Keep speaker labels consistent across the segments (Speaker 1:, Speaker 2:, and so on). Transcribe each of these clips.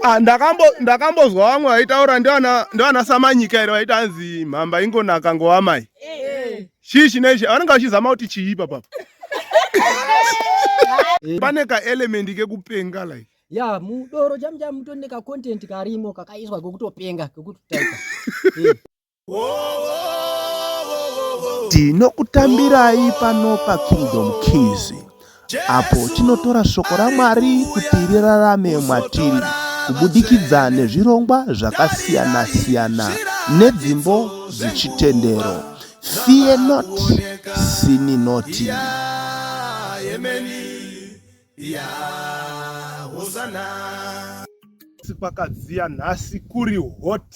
Speaker 1: Ah, ndakambozwa vamwe vaitaura ndiana samanyika here vaita hanzi mhamba ingonaka ngowamai eh. chii chineichi vanenge vachizama kuti chii ipapapa eh. pane kaelement kekupenga like
Speaker 2: ya mudoro chamu chamu mutone kacontent karimo kakaiswa kekutopenga kekutotaipa eh.
Speaker 3: Tinokutambirai pano paKingdom Keys apo tinotora shoko raMwari kuti rirarame mwatiri kubudikidza nezvirongwa zvakasiyana-siyana nedzimbo dzechitendero. Fear not, sin not.
Speaker 1: Kwakadziya nhasi kuri hot.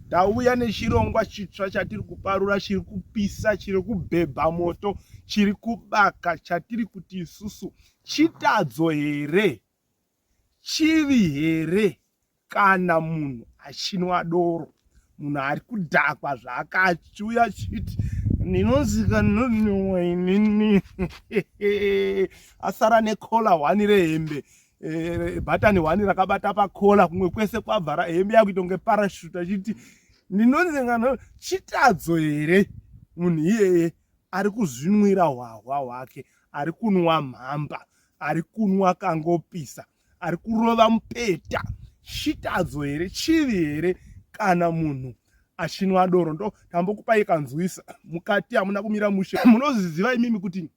Speaker 1: Ndauya nechirongwa chitsva chatiri kuparura chiri kupisa, chiri kubhebha moto, chiri kubaka, chatiri kuti isusu chitadzo here, chivi here kana munhu achinwa doro munhu ari kudhakwa zvaakachiuya chiti ndinozika ndinonwa inini asara nekola hwani rehembe eh, bhatani hwani rakabata pakola kumwe kwese kwabva hembe yakuita kunge parashuta achiti ndinonzi chitadzo here munhu iyeye ari kuzvinwira hwahwa hwake ari kunwa mhamba ari kunwa kangopisa ari kurova mupeta chitadzo here chivi here kana munhu achinwa doro ndo tambokupai kanzwisa mukati hamuna kumira mushe munozviziva imimi kuti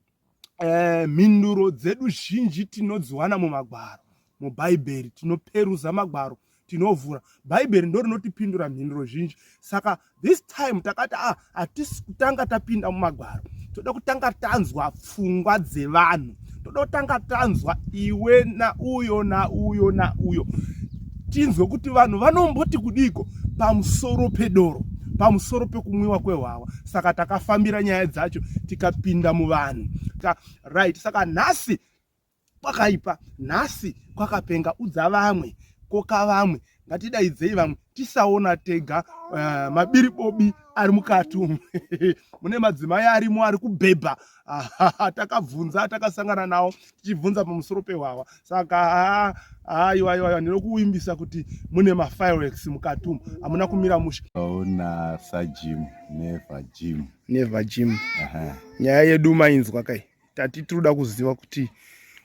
Speaker 1: eh, mhinduro dzedu zhinji tinodziwana mumagwaro mubhaibheri tinoperuza magwaro tinovhura bhaibheri ndo rinotipindura mhinduro zhinji saka this time takati ah, hatisi kutanga tapinda mumagwaro toda kutanga tanzwa pfungwa dzevanhu toda kutanga tanzwa iwe nauyo nauyo nauyo tinzwe kuti vanhu vanomboti kudiko pamusoro pedoro pamusoro pekumwiwa kwehwawa saka takafambira nyaya dzacho tikapinda muvanhu right saka nhasi kwakaipa nhasi kwakapenga udza vamwe koka vamwe ngatidaidzei vamwe tisaona tega uh, mabiribobi ari mukati umu mune madzimai arimo ari kubhebha takabvunza takasangana nawo tichibvunza pamusoro pehwawa saka aiwa aiwa ndinokuvimbisa kuti mune mafireworks mukati umu hamuna kumira mushe
Speaker 4: ona sajim never jim
Speaker 1: never jim nyaya yedu mainzwa kai Tati tinoda kuziva kuti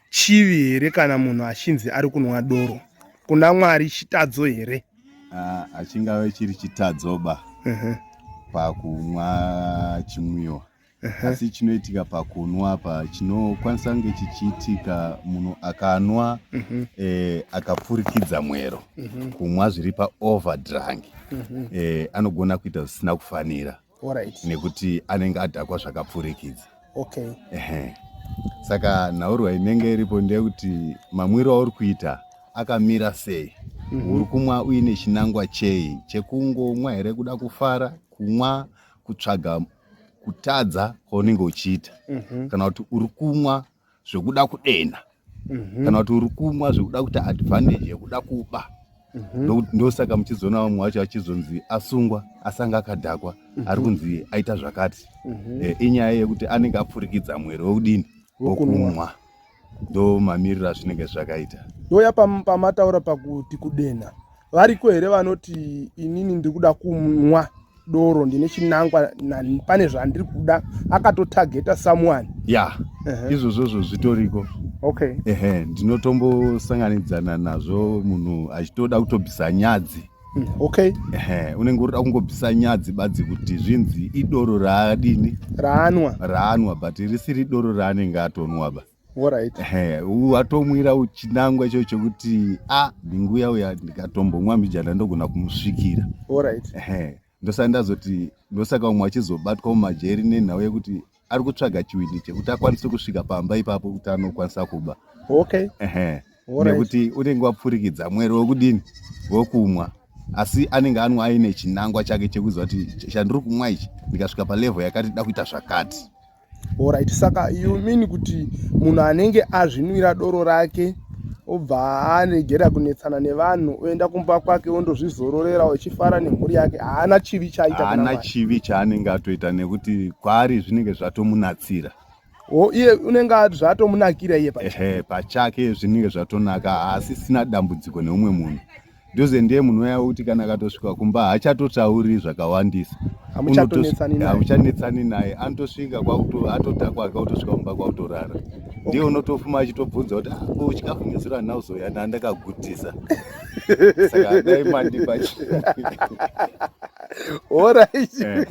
Speaker 1: chivi here kana munhu achinzi ari kunwa doro kuna Mwari chitadzo here?
Speaker 4: Ah, achingave chiri chitadzoba uh -huh. pakumwa chimwiwa uh -huh. asi chinoitika pakunwa apa chinokwanisa kunge chichiitika munhu akanwa uh mhm. -huh. eh, akapfurikidza mwero uh mhm. -huh. kumwa zviri paoverdrunk uh mhm. -huh. eh, anogona kuita zvisina kufanira
Speaker 1: Alright.
Speaker 4: Nekuti anenge adhakwa zvakapfurikidza.
Speaker 1: Okay.
Speaker 4: Ehe. Saka nhaurwa inenge iripo ndeyekuti mamwiro auri kuita akamira sei? Mm -hmm. Uri kumwa uine chinangwa chei? Chekungomwa here kuda kufara, kumwa kutsvaga kutadza kwaunenge uchiita. Mm -hmm. Kana kuti uri kumwa zvekuda kudena mm -hmm. kana kuti uri kumwa zvekuda kuita advantage yekuda kuba mm -hmm. ndosaka muchizoona vamwe vacho achizonzi asungwa asanga akadhakwa mm -hmm. ari kunzi aita zvakati mm -hmm. e, inyaya yekuti anenge apfurikidza mwero wekudini wokumwa ndo mamiriro azvinenge zvakaita
Speaker 1: ndoya pamataura pakuti kudena Variko here vanoti inini ndiri kuda kumwa doro ndine chinangwa pane zvandiri kuda akatotageta someone
Speaker 4: ya yeah. uh -huh. izvozvozvo zvitoriko
Speaker 1: okay
Speaker 4: ehe ndinotombosanganidzana nazvo munhu achitoda kutobvisa nyadzi
Speaker 1: okay
Speaker 4: ehe unenge uri kuda kungobvisa nyadzi badzi kuti zvinzi idoro raadini
Speaker 1: raanwa
Speaker 4: raanwa but risiri doro raanenge atonwa ba
Speaker 1: Alright.
Speaker 4: Ehe, watomwira chinangwa icho chekuti a ndinguya uya ndikatombomwa mbijana ndogona kumusvikira.
Speaker 1: Alright.
Speaker 4: Ehe, ndosaka ndazoti ndosaka umwe achizobatwa mumajeri nenhau yekuti ari kutsvaga chiwindi chekuti akwanise kusvika pamba ipapo kuti anokwanisa kuba.
Speaker 1: Okay.
Speaker 4: Ehe. Nekuti unenge wapfurikidza mwero wekudini wekumwa asi anenge anwa aine chinangwa chake chekuziva kuti chandiri kumwa ichi ndikasvika palevel yakati da kuita zvakati.
Speaker 1: Alright, saka you mean kuti munhu anenge azvinwira doro rake obva aregera kunetsana nevanhu oenda kumba kwake ondozvizororera echifara nemhuri yake haana chivi chaaita
Speaker 4: haana chivi chaanenge atoita nekuti kwaari zvinenge zvatomunatsira.
Speaker 1: O, iye unenge zvatomunakira iye pachake.
Speaker 4: Ehe, pachake zvinenge zvatonaka haasisina dambudziko neumwe munhu. Ndoze ndiye munhu uya wekuti kana akatosvika kumba haachatotauri zvakawandisa.
Speaker 1: Hamuchatonetsani naye.
Speaker 4: Hamuchanetsani naye. Anotosvika kwakuto atodhakwa akatosvika kumba kwakutorara. Ndiye unotofuma achitobvunza kuti ah, ko chikafu nezuro handina kuzouya ndandakagutisa. Saka dai mandipa
Speaker 1: Alright.
Speaker 4: Eh,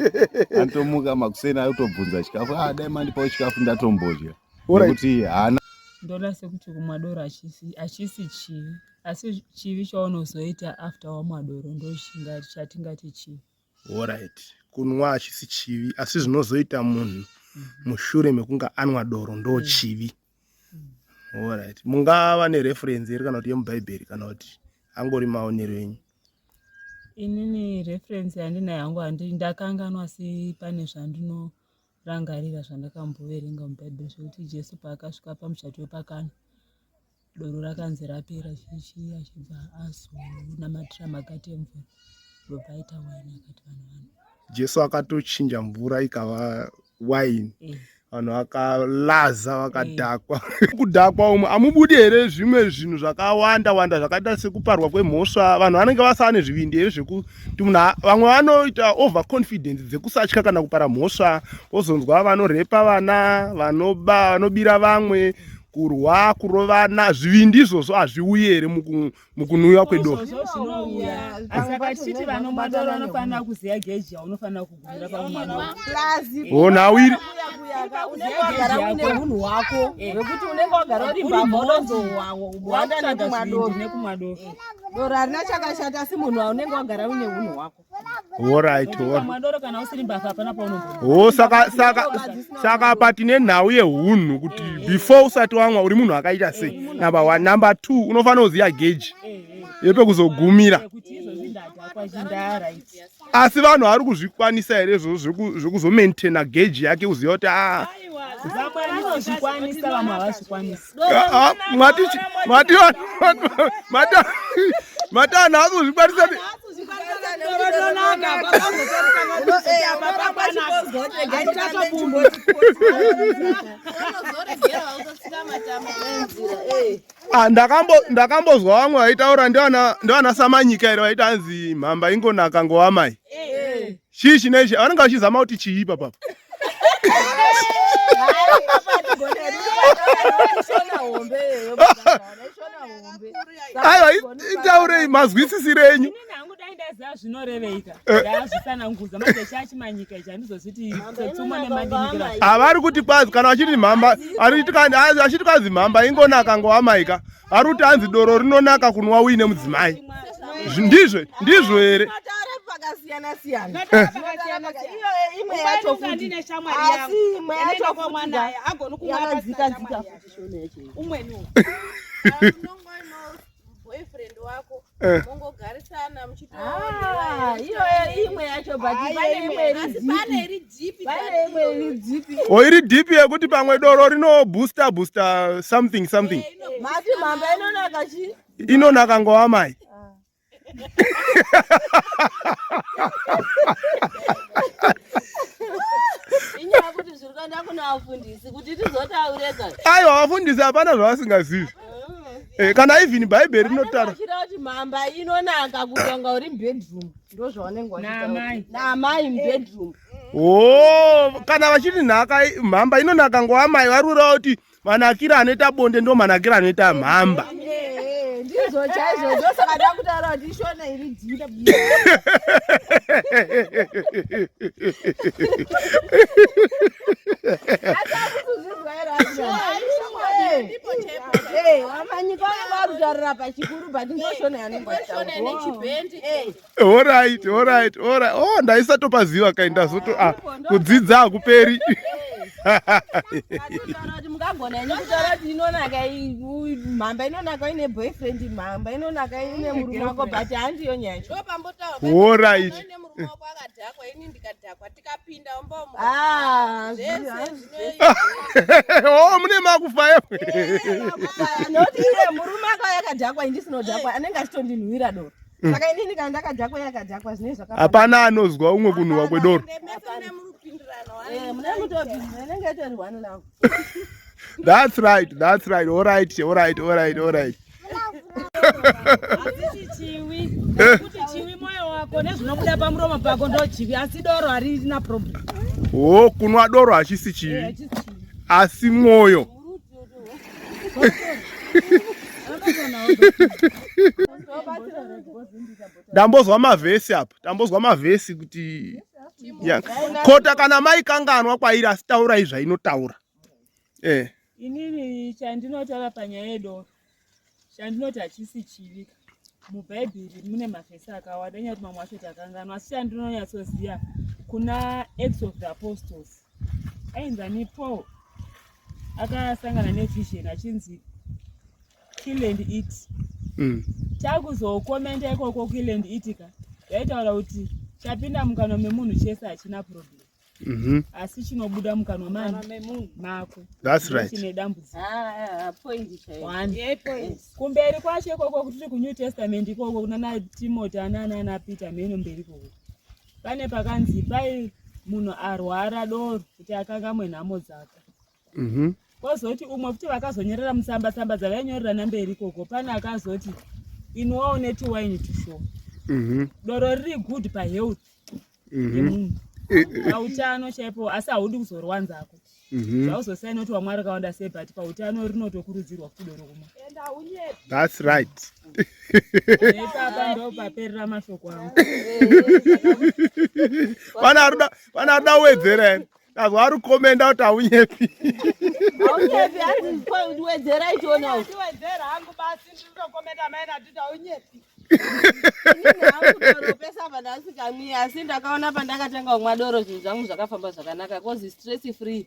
Speaker 4: anotomuka makuseni atobvunza chikafu ah, dai mandipawo chikafu ndatombodya.
Speaker 1: Alright.
Speaker 4: Nekuti haana
Speaker 5: Ndoona sekuti kumwa doro hachisi chivi, asi chivi chaunozoita after wamwa doro ndochatingati chivi.
Speaker 1: Alright. Kunwa hachisi chivi asi zvinozoita munhu mushure mekunge anwa doro ndo chivi. Alright. Mungava nereference here kana kuti yemubhaibheri kana kuti angori maonero enyu?
Speaker 5: Inini reference yandinayo hangu handi ndakanganwa asi pane zvandinorangarira zvandakamboverenga mubhaibheri zvekuti Jesu paakasvika pamuchato wepakana doro rakanzi rapera chichi achibva azonamatira makati emvura ndobva aita waini akati vanhu vanhu.
Speaker 1: Jesu akatochinja mvura ikava waini. Vanhu vakalaza vakadhakwa. Kudhakwa umwe amubudi here zvimwe zvinhu zvakawanda wanda zvakaita sekuparwa kwemhosva. Vanhu vanenge vasava nezvivindi here zvekuti munhu vamwe vanoita overconfidence dzekusatya kana kupara mhosva, wozonzwa vanorepa vana, vanoba, vanobira vamwe, kurwa, kurovana. Zvivindi izvozvo hazviuyi here mukunwiwa kwedoro?
Speaker 5: Izvozvo zvinouya. Asi saka tichiti vanomwa doro vanofanira kuziva geji yaunofanira kugumira pakumwa doro.
Speaker 1: Oh, nhau iri
Speaker 6: unenge wagara uine hunhu hwako hwekuti unenge wagara uri mbavha unozowanda nekumwa doro.
Speaker 5: Nekumwa doro.
Speaker 6: Doro harina chakashata asi munhu unenge wagara uine hunhu hwako.
Speaker 1: Alright, alright.
Speaker 5: Ukamwa doro kana usiri mbavha hapana paunombona.
Speaker 1: Oh, saka apa tine nhau yehunhu kuti before usati wamwa uri munhu akaita sei. Number 1, number 2 unofanira kuziva geji yepekuzogumira.
Speaker 5: Kuti izvozvi ndadhakwa chindara ichi.
Speaker 1: Asi vanhu vari kuzvikwanisa here izvozvo zvekuzomaintaina geji yake kuziva kuti ah,
Speaker 5: Vamwe vanozvikwanisa vamwe havazvikwanisi.
Speaker 1: ah, mati mati mati mati anhu haazozvikwanisa Ah, ndakambozwa vamwe vaitaura ndiana Samanyika here vaiti hanzi mhamba ingonaka ngowamai. Chii chineichi vanenge vachizama kuti chii ipapapa. Aiwa, itaurei mazwisisiro enyu.
Speaker 5: Inini hangu dai ndaziva zvinoreveika ndazvisananguza manje chachimanyika ichi handizozviti tsumo nemadimikira.
Speaker 1: Havari kuti kwazi kana vachiti mhamba achiti kwazi mhamba ingonaka ngowamaika ari kuti hanzi doro rinonaka kunwa uine mudzimai. Ndizvo ndizvo here?
Speaker 6: Mataura pakasiyana siyana. Iyo imwe yacho futi. Asi imwe yacho futi yakadzika dzika futi shona yacho.
Speaker 7: Umweni boyfriend wako mongogarisana
Speaker 6: muchitoona. Iyo imwe yacho but pane imwe iri
Speaker 7: deep. Pane iri deep.
Speaker 6: Pane imwe iri deep.
Speaker 1: O iri deep yekuti pamwe doro rino booster booster something something.
Speaker 6: Mati mhamba inonaka chi?
Speaker 1: Inonaka ngowamai.
Speaker 6: Inyaya kuti zviri kuenda kuna vafundisi kuti tizotaureka.
Speaker 1: Aiwa vafundisi hapana zvavasingazivi. Kana even Bhaibheri rinotaura.
Speaker 6: Vachira kuti mhamba inonaka kutonga uri mubedroom. Ndozvavanenge vachitaura. Naamai mubedroom.
Speaker 1: Oh, kana vachiti nhaka mhamba inonaka ngowamai vari kureva kuti manakiro anoita bonde ndo manakiro anoita mhamba.
Speaker 6: Ndizvo chaizvo ndosaka ndakutaura kuti ishona iri deep. Asi akuzvizwa here asi? Vamanyika vanenge varutaurira pachikuru but ndoshona yanenge vachitaura.
Speaker 1: Alright, alright, alright. Oh, ndaisatopaziva kai ndazoto ah, kudzidza hakuperi.
Speaker 6: Kutaura kuti mungagona ini kutaura kuti inonaka mhamba inonaka ine boyfriend, mhamba inonaka ine murume wako but handiyo nyaya yacho.
Speaker 1: Alright.
Speaker 7: Ine murume wako akadhakwa, ini ndikadhakwa, tikapinda mumba umu.
Speaker 6: Ah,
Speaker 7: Zvese
Speaker 1: Oh, mune makufa ewe.
Speaker 6: Noti iye murume akauya akadhakwa ini ndisinodhakwa anenge achitondinhuwira doro. Saka inini kana ndakadhakwa iye akadhakwa zvinenge zvakafanana.
Speaker 1: Hapana anozwa umwe kunhuwa kwedoro.
Speaker 7: Mese mune muri
Speaker 6: Eh, mune mutopindirana inenge itori one love.
Speaker 1: That's right, that's right. All right, all right, all right, all right.
Speaker 5: Asi chiwi nekuti chiwi moyo wako nezvinobuda pamuromo pako ndo chivi asi doro harina problem.
Speaker 1: Oh, kunwa doro hachisi chivi.
Speaker 5: Eh, hachisi chivi.
Speaker 1: Asi mwoyo. Ndambozwa mavhesi apa, tambozwa mavhesi kuti yeah. Kota kana maikanganwa kwairi asi taurai zvainotaura. Eh.
Speaker 5: Inini chandinotaura panyaya yedoro chandinoti hachisi chivi mubhaibheri mune mavhesi akawanda inyaya kuti mamwe acho takanganwa asi chandinonyatsoziva kuna Acts of the Apostles ainzani Paul akasangana nevision achinzi kill and eat Chakuzokomenda ikoko kill and eat ka yaitaura kuti chapinda mukanwa memunhu chese hachina problem Asi chinobuda mukanwa mani mako
Speaker 1: That's right.
Speaker 5: chine dambudziko.
Speaker 7: Ah, ah, point chaiyo.
Speaker 5: One.
Speaker 6: Yeah, point.
Speaker 5: Kumberi kwacho ikoko kutiri kuNew Testament ikoko kunana Timothy anana Peter mheno mberi ikoko pane pakanzi pai munhu arwara doro kuti akangamwe nhamo dzake. Kozoti umwe futi vakazonyorera mutsamba tsamba dzavainyorerana mberi ikoko pane akazoti inwawo netuwaini tushoma. Doro riri good pahealth yemunhu pautano chaipo asi haudi kuzorwanzako. Zvauzosiyana kuti wamwa rakawanda sei but pautano rinotokurudzirwa futi doro kumwa.
Speaker 1: That's right.
Speaker 5: Ipapa ndo paperera mashoko angu.
Speaker 1: Vana arikuda kuwedzera here? Ndazwa ari kukomenda kuti haunyepi.
Speaker 6: Haunyepi, hanzi wedzera ichiona uku.
Speaker 7: Wedzera hangu basi ndinokomenda mai natiti haunyepi.
Speaker 6: Inini hangu doro pese apa ndasikamwi asi ndakaona pandakatanga kumwa doro zvinhu zvangu zvakafamba zvakanaka cause stress free.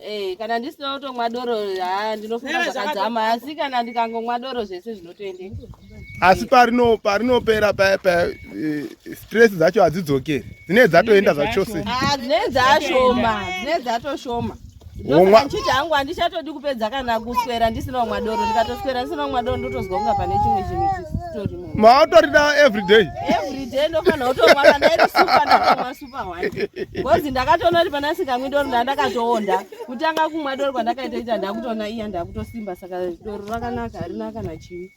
Speaker 6: Eh, kana ndisina kutomwa doro ha ndinofunga
Speaker 7: Zveve
Speaker 6: zvakadzama asi kana ndikangomwa doro zvese zvinotoendeka.
Speaker 1: Asi parinopera paya paya stress dzacho hadzidzokeri. Dzinenge dzatoenda zvachose.
Speaker 6: Ah, dzinenge dzashoma, dzinenge dzatoshoma.
Speaker 1: Womwa-
Speaker 6: Ndosaka ndichiti hangu handichatodi kupedza kana kuswera ndisina kumwa doro ndikatoswera ndisina kumwa doro ndotozwa kunga pane chimwe chinhu chisitorimo.
Speaker 1: Maotorida everyday.
Speaker 6: Every day ndofanira kutomwa kana iri supa ndatomwa supa one. Because ndakatoona kuti pana sikamwi doro ndandakatoonda. Kutanga kumwa doro kwandakaita ita ndakutoona iya ndakutosimba saka doro rakanaka harina kana chivi.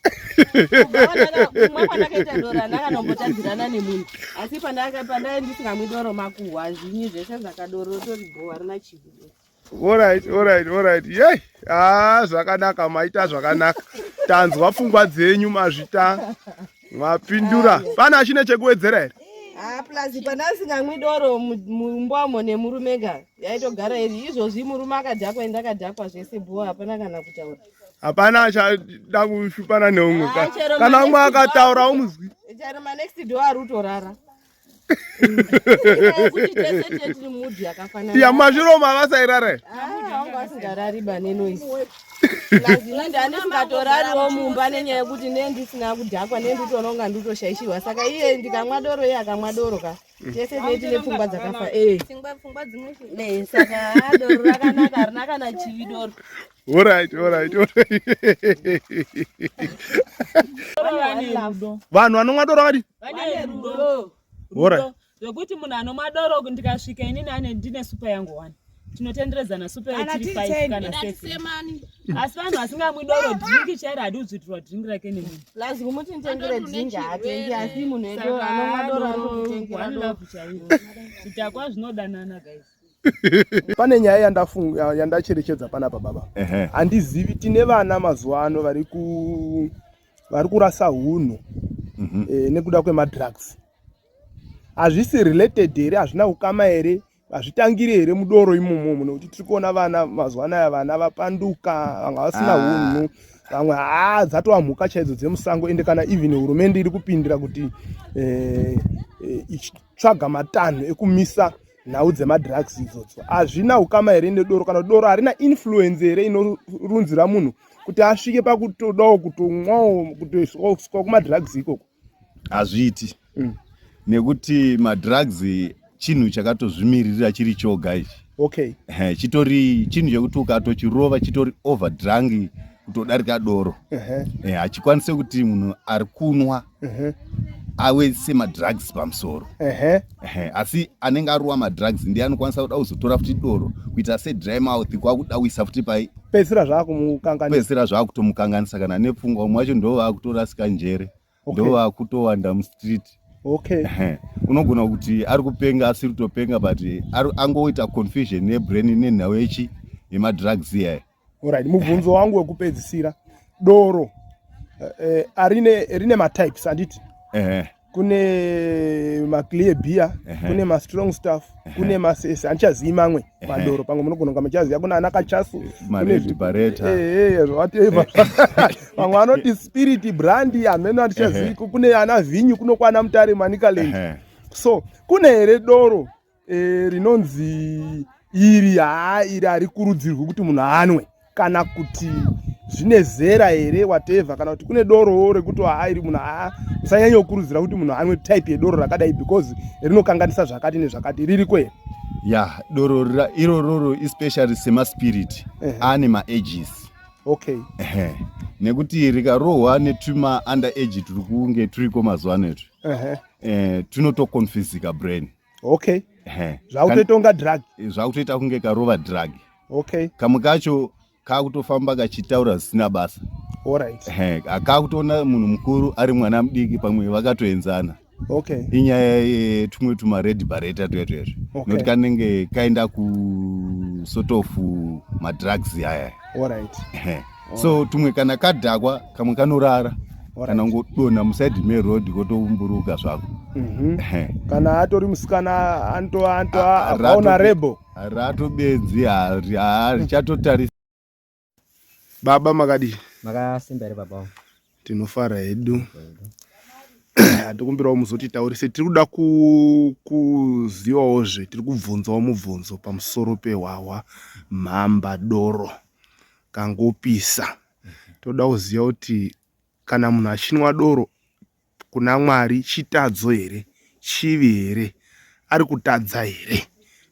Speaker 6: Kubva kumwa kwandakaita doro handina kana kumbotadzirana nemunhu. Asi pandai ndisingamwi doro makuhwa zvinyi zvese zvakadoro ritori bho harina chivi.
Speaker 1: All right, all right, all right. Yey. Ah, zvakanaka, maita zvakanaka. Tanzwa pfungwa dzenyu mazvita. Mwapindura. Pane achine chekuwedzera here?
Speaker 6: Ah, plus pandasingamwi doro mumbwamo nemurume ka yaitogara iri izvozvi murume akadhakwa ende akadhakwa zvese bho hapana kana kutaura.
Speaker 1: Hapana achada kushupana neumwe
Speaker 6: Ah, chero
Speaker 1: Kana umwe
Speaker 6: manext
Speaker 1: akataura
Speaker 6: door.
Speaker 1: umuzwi.
Speaker 6: Chero manext door ari kutorara. Kuti tese tete tiri mudhi yakafanana.
Speaker 1: Ya mazviroma avasairara here?
Speaker 6: Ah, vanga vasingarari ba nenoise. Plus ini ndandisingatorariwo mumba nenyaya yekuti ne ndisina kudhakwa ne nditoona kunga nditoshaishiwa saka iye ndikamwa doro iye akamwa doro ka tese tine tine pfungwa dzakafa eh.
Speaker 7: Pfungwa dzimwe chete.
Speaker 6: Ne saka ah, doro rakanaka harina kana chivi doro.
Speaker 1: All right, all right, all right.
Speaker 5: Vane rudo.
Speaker 1: Vanhu vanomwa doro vakadi?
Speaker 5: Vane rudo.
Speaker 1: All right.
Speaker 5: Rudo. Zvekuti munhu anomwa doro ndikasvika inini ane ndine supa yangu one. Tinotenderedzana supa
Speaker 7: Kana
Speaker 5: yetiri
Speaker 7: tiri
Speaker 5: 5
Speaker 7: ten.
Speaker 5: kana 7. Asi vanhu vasingamwi doro drink chairo hadi kudzvitirwa drink rake nemunhu.
Speaker 6: Plus kumuti nditengere drink haatengi asi munhu edu
Speaker 5: Saka
Speaker 6: anomwa doro
Speaker 5: doro
Speaker 6: anotengera
Speaker 5: one
Speaker 6: doro.
Speaker 5: love chaiyo. Zvidhakwa zvinodanana guys.
Speaker 1: Pane nyaya yandafunga yandacherechedza panapa baba. Handizivi tine vana mazuva ano vari kurasa hunhu nekuda kwemadrugs. Hazvisi related here, hazvina ukama here, hazvitangiri here mudoro imomo nekuti tiri kuona vana mazuva anaya vana vapanduka, vamwe vasina hunhu, vamwe haa dzatova mhuka chaidzo dzemusango. Ende kana even hurumende iri kupindira kuti ichitsvaga matanho ekumisa nhau dzemadrugs idzodzo, hazvina ukama here nedoro? Kana doro harina influence here inorunzira munhu kuti asvike pakutodawo kutomwawo kutoiswa kumadrugs ikoko?
Speaker 4: Hazviiti. Nekuti madrugs chinhu chakatozvimiririra chiri choga ichi. Chitori chinhu chekuti ukatochirova chitori overdrunk kutodarika doro. Hachikwanise kuti munhu ari kunwa ave semadrugs pamusoro.
Speaker 1: Ehe.
Speaker 4: Ehe, asi anenge aruwa madrugs ndiye anokwanisa kuda kuzotora futi doro kuita sedry mouth kwakuda kuisa futi pai
Speaker 1: pedzisira zvakumukanganisa
Speaker 4: pedzisira zvakutomukanganisa kana nepfungwa umwe wacho ndo vakutorasika njere
Speaker 1: Okay.
Speaker 4: ndo vakutowanda mustreet
Speaker 1: okay
Speaker 4: Ehe. unogona kuti ari kupenga asiri kutopenga but angoita confusion nebrain nenhau yechi yemadrugs iyaya
Speaker 1: Alright, mubvunzo wangu wekupedzisira doro eh, arine rine matypes handiti
Speaker 4: Ehe.
Speaker 1: kune maclear beer kune mastrong stuff kune masese handichazivi mamwe madoro pamwe munogona kunga muchaziva kuna ana kachasu
Speaker 4: Mared Barretta.
Speaker 1: whatever vamwe vanoti spirit brand hameno handichazivi kune ana vhinyu kunokwana mutare manicaland so kune here doro e, rinonzi iri haa iri harikurudzirwi kuti munhu anwe kana kuti zvine zera here whatever kana kuti kune dorowo rekuti haa iri munhu haa usanyanya kukurudzira kuti munhu anwe type yedoro rakadai because rinokanganisa zvakati nezvakati ririko here
Speaker 4: ya doro irororo especially semaspirit ane maages
Speaker 1: okay
Speaker 4: Ehe. Nekuti rikarohwa netuma under age turi kunge turiko mazuva ano itwi eh, tunotoconfusika brain
Speaker 1: okay
Speaker 4: Ehe.
Speaker 1: zvakutoita kunga drug
Speaker 4: Zvakutoita kunge karova drug
Speaker 1: okay
Speaker 4: kamwe kacho kakutofamba kachitaura zvisina basa
Speaker 1: alright
Speaker 4: Ehe, kakutoona munhu mukuru ari mwana mudiki pamwe vakatoenzana
Speaker 1: okay
Speaker 4: inyaya yetumwe tumared bareta tuya tuya twe
Speaker 1: Okay.
Speaker 4: nokuti kanenge kaenda ku sort of madrugs aya
Speaker 1: alright
Speaker 4: Ehe. so tumwe kana kadhakwa kamwe kanorara
Speaker 1: Alright.
Speaker 4: kana ngodonha musaidi meroad kotoumburuka zvako Ehe.
Speaker 1: Kana atori musikana anto anto aona rebo
Speaker 4: ratobenzi harichatotarisi
Speaker 1: Baba makadii?
Speaker 2: Makasimba here baba wangu?
Speaker 1: Tinofara hedu. Hatikumbirawo muzotitaurise tiri kuda kuzivawo zve tiri kubvunzawo mubvunzo pamusoro pehwahwa mhamba doro kangopisa. Toda kuziva kuti kana munhu achinwa doro kuna Mwari chitadzo here? Chivi here? Ari kutadza here?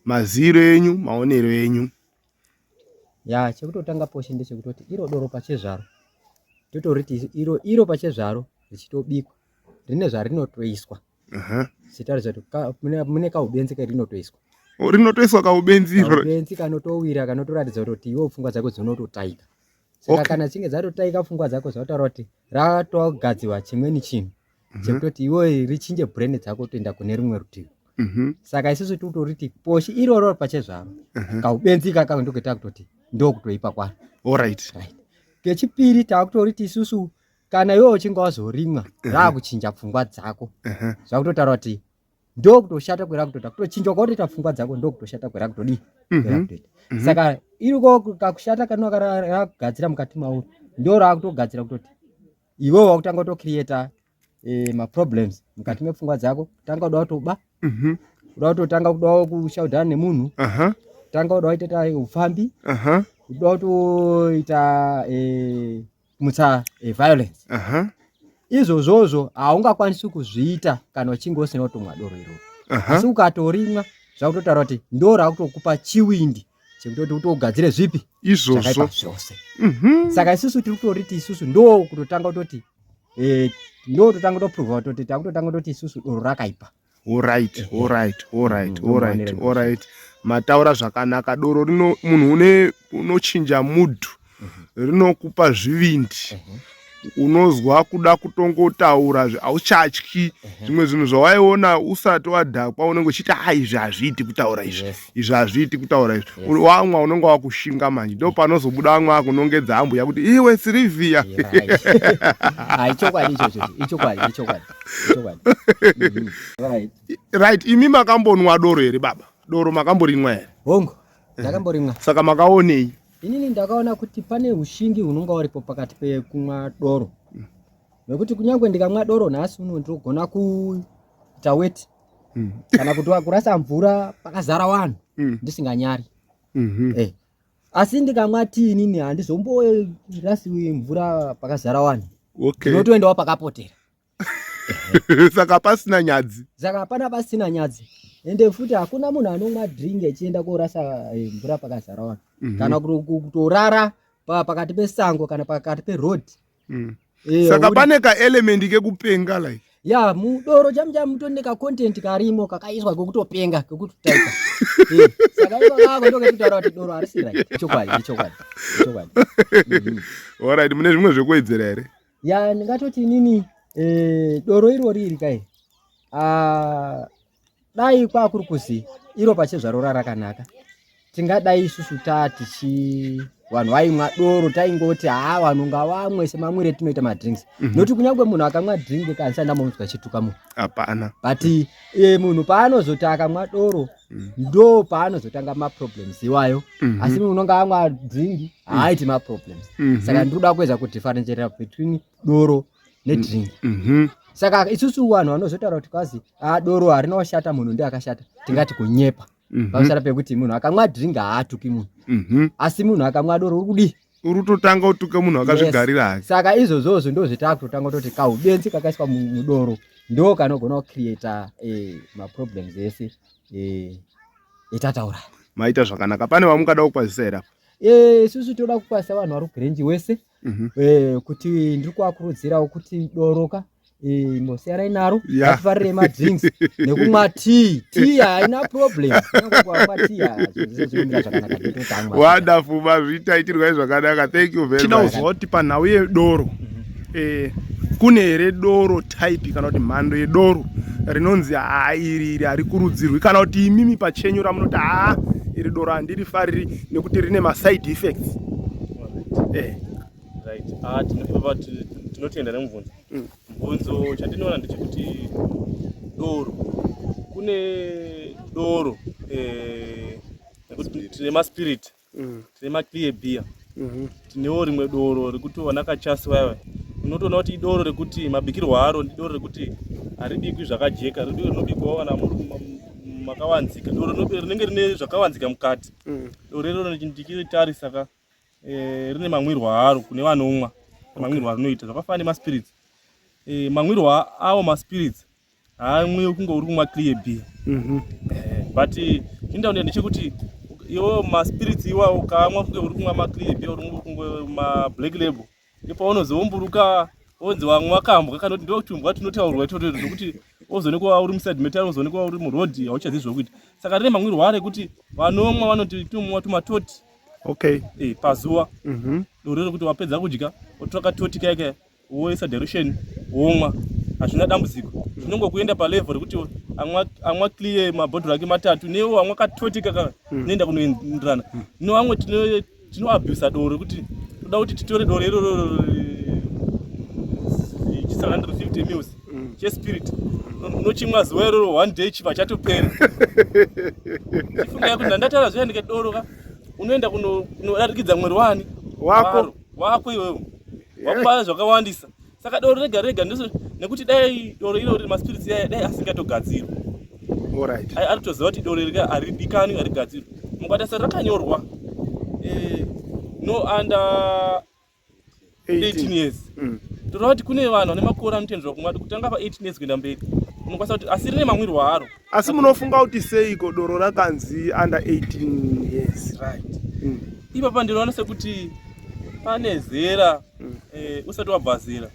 Speaker 1: Maziviro enyu, maonero enyu.
Speaker 2: Ya, chekutotanga poshe ndechekutoti iro doro pachezvaro totoriti iro iro pachezvaro richitobikwa rine zvarinotoiswa zitaridza kuti mune kaubenzi kerinotoiswa
Speaker 1: Rinotoiswa kaubenzi iro.
Speaker 2: Kaubenzi kanotowira kanotoratidza kuti iwe pfungwa dzako dzinototaika. Saka kana chinge dzatotaika pfungwa dzako zvataura kuti ratogadzirwa chimweni chinhu chekutoti iwe richinje brain dzako kutoenda kune rumwe rutivi. Saka isusu tikutoriti poshi iroro pachezvaro kaubenzi ikaka ndokuita kutoti ndokutoipa kwaro.
Speaker 1: Alright.
Speaker 2: Right. Kechipiri takutoriti isusu kana iwe uchinge wazorimwa rakuchinja pfungwa dzako zvakutotaura kuti ndokutoshata kwerakutoita kutochinjwa kwautoita pfungwa dzako ndokutoshata kwerakutodii kwerakutoita saka iriko kakushata kanova rakugadzira mukati mauri ndo rakutogadzira kutoti iwewe wakutanga kutocreata maproblems mukati mepfungwa dzako kutanga kuda kutoba kuda kutotanga kuda kushaudhana nemunhu kutanga kuda kuita ufambi kuda kutoita kumutsa violence izvozvozvo haungakwanisi kuzviita kana uchinge usina kutomwa doro iroro asi ukatorimwa zvakutotaura kuti ndo rakutokupa chiwindi chekutoti utogadzire zvipi
Speaker 1: izvozvo
Speaker 2: zvakaipa zvose saka isusu tiri kutoriti isusu ndo kutotanga kutoti ndo kutotanga kutoprova kutoti takutotanga kutoti isusu doro rakaipa
Speaker 1: Alright, alright, alright, alright, alright. Mataura zvakanaka. Doro rino munhu une unochinja mood. Rinokupa zvivindi. Unozwa kuda kutongotaura hauchatyi zvimwe zvinhu zvawaiona usati wadhakwa unenge uchiti ha izvi hazviiti kutaura izvi izvi hazviiti kutaura izvi wamwa unenge wakushinga manje ndo panozobuda vamwe akunongedza ambuya kuti iwe Sirivhiya
Speaker 2: Ichokwadi ichocho ichokwadi ichokwadi ichokwadi Right.
Speaker 1: Right imi makambonwa doro here baba doro makamborimwa here
Speaker 2: Hongu ndakamborimwa
Speaker 1: Saka makaonei
Speaker 2: Inini ndakaona kuti pane ushingi hunonga uripo pakati pekumwa doro nekuti kunyange ndikamwa doro nhasi uno ndinogona kuita weti kana kuti kurasa mvura pakazara vanhu ndisinganyari Asi ndikamwa tii inini handizomborasiwi mvura pakazara vanhu ndinotoendawo pakapotera
Speaker 1: Saka pasina nyadzi
Speaker 2: Saka hapana pasina nyadzi ende futi hakuna munhu anomwa drink echienda korasa mvura pakazara vanhu kana kutorara pakati pesango kana pakati peroad
Speaker 1: Saka pane kaelement kekupenga like.
Speaker 2: Ya, mudoro chamu chamu mutori nekacontent karimo kakaiswa kekutopenga kekutotaipa. Eh, saka iko kako ndokekutaura kuti doro harisi right. Chokwadi, ichokwadi. Ichokwadi.
Speaker 1: Alright, mune zvimwe zvekuwedzera here?
Speaker 2: Ya, ndingatoti inini eh, doro irori iri kai. Ah, dai kwakuri kuzi iro pachezvaro rakanaka tingadai isusu taa tichi vanhu vaimwa doro taingoti haa vanhu ngavamwe semamwire tinoita madrinks mm -hmm. nokuti kunyange munhu akamwa drink kanisa ndamonzwa achituka munhu
Speaker 1: hapana
Speaker 2: but e, munhu paanozoti akamwa doro mm. ndo paanozotanga maproblems iwayo mm -hmm. asi munhu unonga amwa drink mm. haaiti maproblems mm -hmm. saka ndikuda kuedza kudifferentiate between doro nedrink mm -hmm. saka isusu vanhu vanozotaura kuti kwazi ah, doro harina kushata munhu ndiye akashata tingati kunyepa mm -hmm. pamusana pekuti munhu akamwa drink haatuki munhu mm -hmm. asi munhu akamwa doro uri kudii
Speaker 1: uri kutotanga utuke munhu akazvigarira
Speaker 2: hake yes. saka izvozvozvo ndo zvetakutotanga kutoti kaubenzi kakaiswa mudoro ndo kanogona kucreata eh, maproblems ese eh, etataura
Speaker 1: maita zvakanaka pane vamungada kukwazisa here apa
Speaker 2: eh, isusu toda kukwazisa vanhu vari kuGrange wese mm -hmm. eh, kuti ndiri kuvakurudzirawo kuti doroka eh, imbosiyanai naro ngatifarire madrinks nekumwa tea. Tea haina problem, kumwa tea zvinomira zvakanaka tototanga.
Speaker 1: Wonderful, mazvita, itirwai zvakanaka. Thank you very much. Tinoziva kuti panhau yedoro kune here doro type kana kuti mhando yedoro rinonzi haa iri iri harikurudzirwi, kana kuti imimi pachenyu ramunoti haa iri doro handirifariri nekuti rine maside effects?
Speaker 8: Right. Ah, tinotenda nemubvunzo. Mubvunzo chandinoona ndechekuti doro, kune doro nekuti tine maspirit, tine maclear beer, tinewo rimwe doro rekuti vana kachasi vaya unotoona kuti idoro rekuti mabikirwo aro ndidoro rekuti haribikwi zvakajeka, rinobikwawo kana muri makawanzika, doro rinenge rine zvakawanzika mukati. Doro iroro ndichiritarisa ka rine mamwirwo aro kune vanomwa, mamwirwo arinoita zvakafanana nemaspirits. Mamwirwo awo maspirits haamwiwi kunge uri kumwa clear beer. But chindaunda ndechekuti iwo maspirits iwawo ukaamwa kunge uri kumwa maclear beer, uri kunge mablack label, ndipo unozoumburuka wonzi wamwa kambwa kana kuti ndotumbwa tunotaurwa itoto nekuti wozoonekwa uri muside metal, wozoonekwa uri muroad, hauchazivi zvokuita. Saka rine mamwirwo aro ekuti vanomwa vanoti tomwa tumatoti pazuva. Doro rekuti wapedza kudya wotora katoti kaya kaya woisa dilution womwa, hazvina dambudziko. Zvinongokuenda palevel rekuti amwa clear mabhodhoro ake matatu newo amwa katoti kaka inoenda kunoenderana. No vamwe tinoabusa doro rekuti toda kuti titore doro iroro 650 mils chespirit, unochimwa zuva iroro, one day chibva chatopera. Chifungai kuti ndandataura zviya ndike doro ka unoenda kunodarikidza mwiri wani
Speaker 1: wako
Speaker 8: wako iwewe wakubaya zvakawandisa. Saka doro rega rega ndiso nekuti dai doro iro maspirits yaya dai asingatogadzirwa. Ari kutoziva kuti doro iri haridikani, harigadzirwi. Mukatarisa rakanyorwa no under 18 years, toreva kuti kune vanhu vane makore anotenderwa kumwa kutanga pa18 years kuenda mberi, unokwanisa kuti, asi rine mamwirwo aro.
Speaker 1: Asi munofunga kuti seiko doro rakanzi under 18 years?
Speaker 8: Right. Ipapa ndinoona sekuti pane zera, usati wabva zera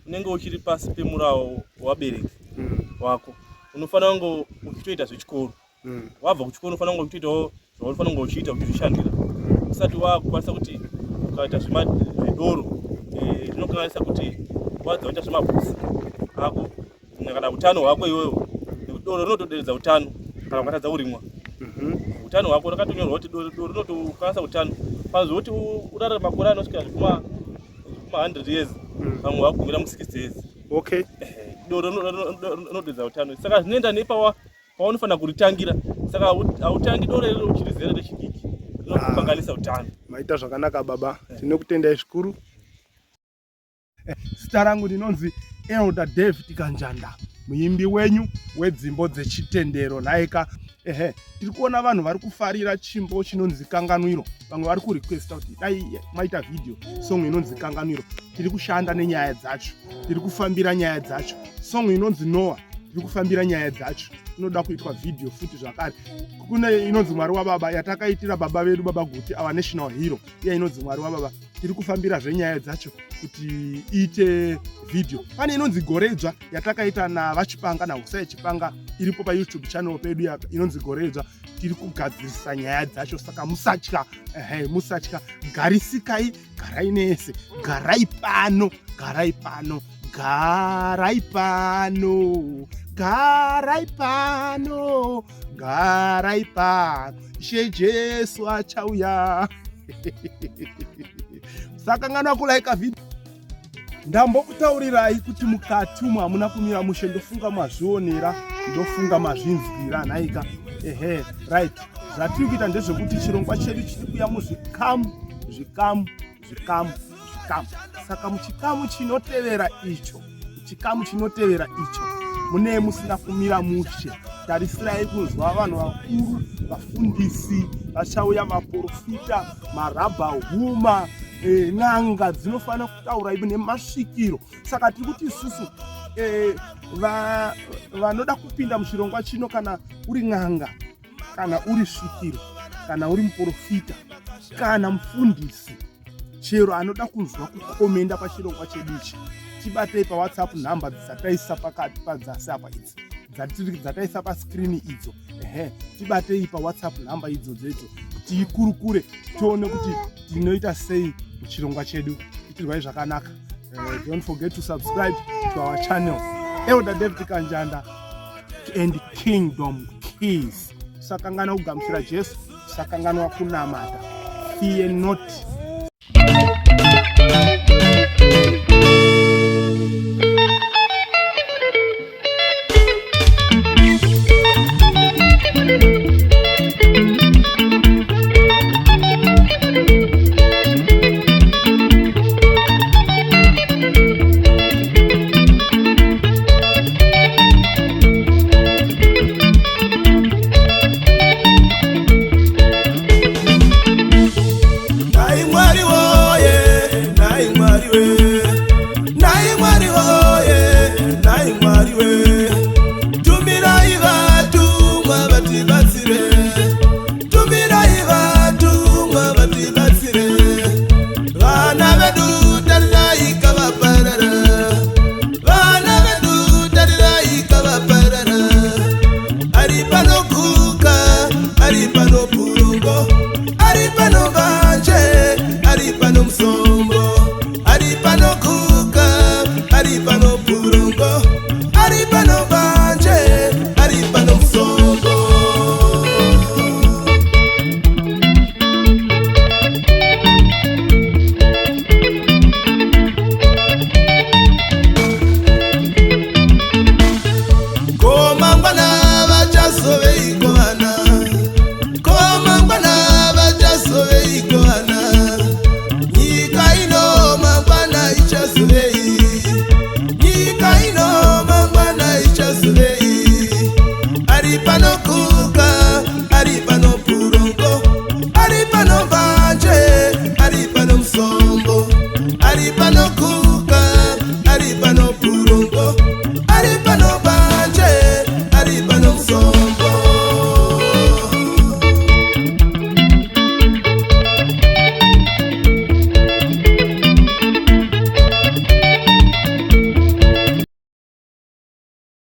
Speaker 8: unenge uchiri pasi pemurawo wabereki wako, unofanira kunge uchitoita zvechikoro. Wabva kuchikoro unofanira kunge uchitoitawo zvaunofanira kunge uchiita uchizvishandira, usati wakukwanisa kuti ukaita zvedoro zvinokanganisa kuti wadza kuita zvemabhusi ako kana utano hwako iwewe, nekuti doro rinotoderedza utano kana ukatadza kurimwa. Utano hwako rakatonyorwa kuti doro rinotokanganisa utano pazvokuti urarame makore anosvika zvekuma 100 years, vamwe vakugumira mu60 years. Doro rinoderedza utano, saka zvinoenda nepawa paunofanira kuritangira. Saka hautangi doro iroro uchiri zera rechidiki, rinokukanganisa utano.
Speaker 1: Maita zvakanaka baba, tinokutendai zvikuru. Zita rangu ndinonzi Elder David Kanjanda, muimbi wenyu wedzimbo dzechitendero. Nhaika, ehe, tiri kuona vanhu vari kufarira chimbo chinonzi Kanganwiro. Vamwe vari kurequesta kuti dai maita video song inonzi Kanganwiro. Tiri kushanda nenyaya dzacho, tiri kufambira nyaya dzacho. Song inonzi Noah. Tiri kufambira nyaya dzacho, inoda kuitwa vhidhiyo futi zvakare. Kune inonzi Mwari waBaba yatakaitira baba vedu, Baba Guti, our national hero, iya inonzi Mwari waBaba. Tiri kufambira zvenyaya dzacho kuti iite vhidhiyo. Pane inonzi Goredzva yatakaita naVaChipanga naHusai Chipanga, iripo paYouTube channel pedu inonzi Goredzva. Tiri kugadzirisa nyaya dzacho, saka musatya, ehe, musatya, garisikai, garai nese, garai pano, garai pano, garai pano, garai pano, garai pano, Ishe Jesu achauya. Sakanganwa kulaika video. Ndambokutaurirai kuti mukati umu hamuna kumira mushe, ndofunga mazvionera, ndofunga mazvinzwira nhaika. Ehe, right, zvatiri kuita ndezvekuti chirongwa chedu chiri kuya muzvikamu zvikamu zvikamu zvikamu. Saka muchikamu chinotevera icho, chikamu chinotevera icho, mune musina kumira mushe. Tarisirai kunzwa vanhu vakuru, vafundisi vachauya, maprofita, marabhahuma, n'anga dzinofanira kutaura ivo nemasvikiro. Saka tiri kuti isusu vanoda kupinda muchirongwa chino, kana uri n'anga, kana uri svikiro, kana uri muprofita, kana mufundisi, chero anoda kunzwa kukomenda pachirongwa chedu ichi, tibatei paWhatsApp nhamba dzataisa pakati padzasi apa idzi dzataisa paskrini idzo. Ehe, tibatei paWhatsApp nhamba idzodzo idzo, tiikurukure, tione kuti tinoita sei muchirongwa chedu. Itirwai zvakanaka. Don't forget to subscribe to our channel, Elder David Kanjanda and Kingdom Keys. Usakanganwa kugamuchira Jesu, usakanganwa kunamata. Fear not.
Speaker 9: Nhai Mwari woye, nhai Mwari we, nhai Mwari woye, nhai Mwari we, tumirai vatumwa vatibatsire, tumirai vatumwa vatibatsire, vana vedu tarirai kavaparara, vana vedu tarirai kavaparara, ari pano guka, ari pano purungo, ari pano mbanje, ari pano musombo, ari pano guka, ari pano purungo, ari pano mbanje, ari pano musombo. Ko mangwana vachazoveiko vana? Ko mangwana vachazoveiko vana? Nyika ino mangwana ichazovei? Nyika ino mangwana ichazovei? Ari pano kuka, ari pano purongo, ari pano mbanje, ari pano musombo, ari pano kuka, ari pano.